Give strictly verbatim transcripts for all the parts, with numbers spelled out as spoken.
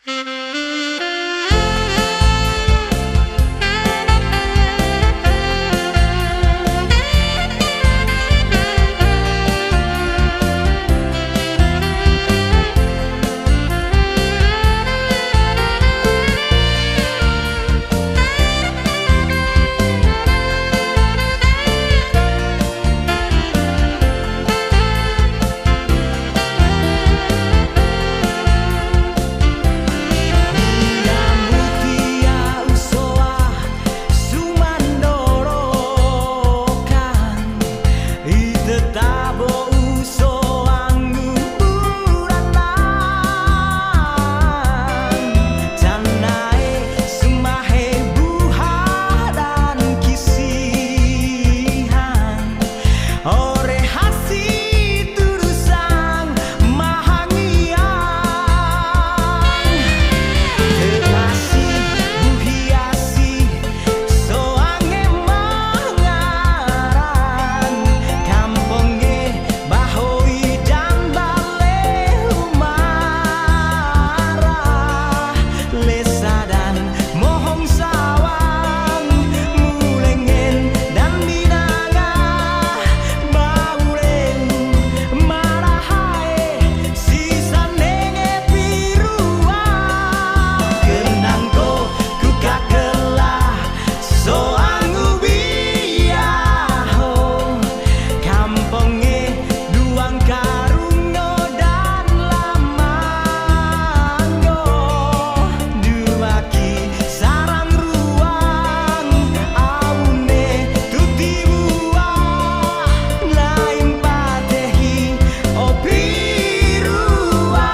Lia mutia usoa su mandorokan, i te tabo usoa ngu buranan. Canae su mahe buha dan kisihan. Ore hasi tudu sang mahangiang. Terasi buhiasi soange mangaran. Kampong e bahoi dan bale humara. Lesa dan mohong sawang, mulengen dan binanga, bauleu, marahae, sisa nenge pirua. Kenang ko ku kakela, soangu biaho, kampong e duang karungo dan lamanggo, dua ki sarang ruang, aune tuti bua, lain patehi opi rua.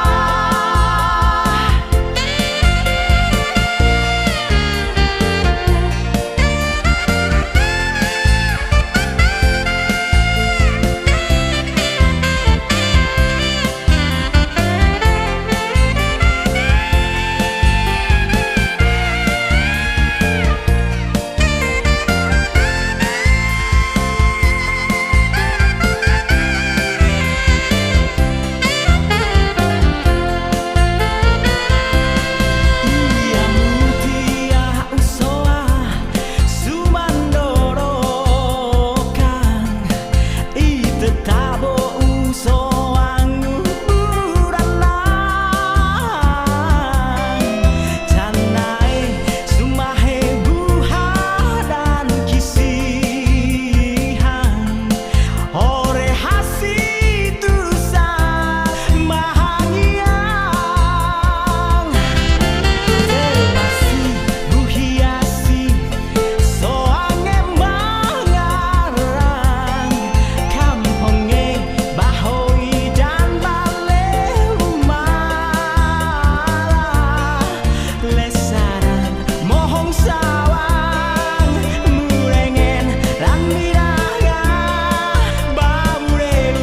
Ia mutia usoa su mandorokan, i te tabo usoa ngu buranan. Canae su mahe buha dan kisihan. Ore hasi tu sa mahangiang. Terasi buhiasi soange mangaran. Kampong e bahoi dan bale humara. Lesaran mohong sawang, murengen rang miranga, baureu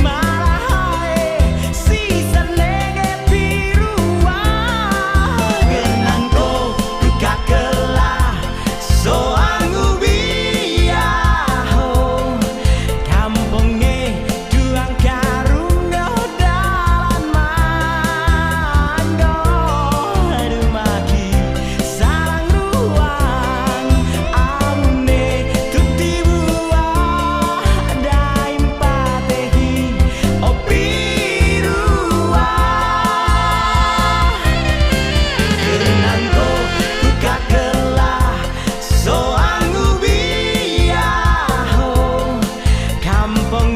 marahae, sisa nege pirua. Genang ko tu kakela, soangu biaho, kampong e tuang karungo dalan manggo, rumaki sarang ruang, aune tuti bua, daim patehi opi rua. Kenang ko tu kakela, soangu biaho, kampong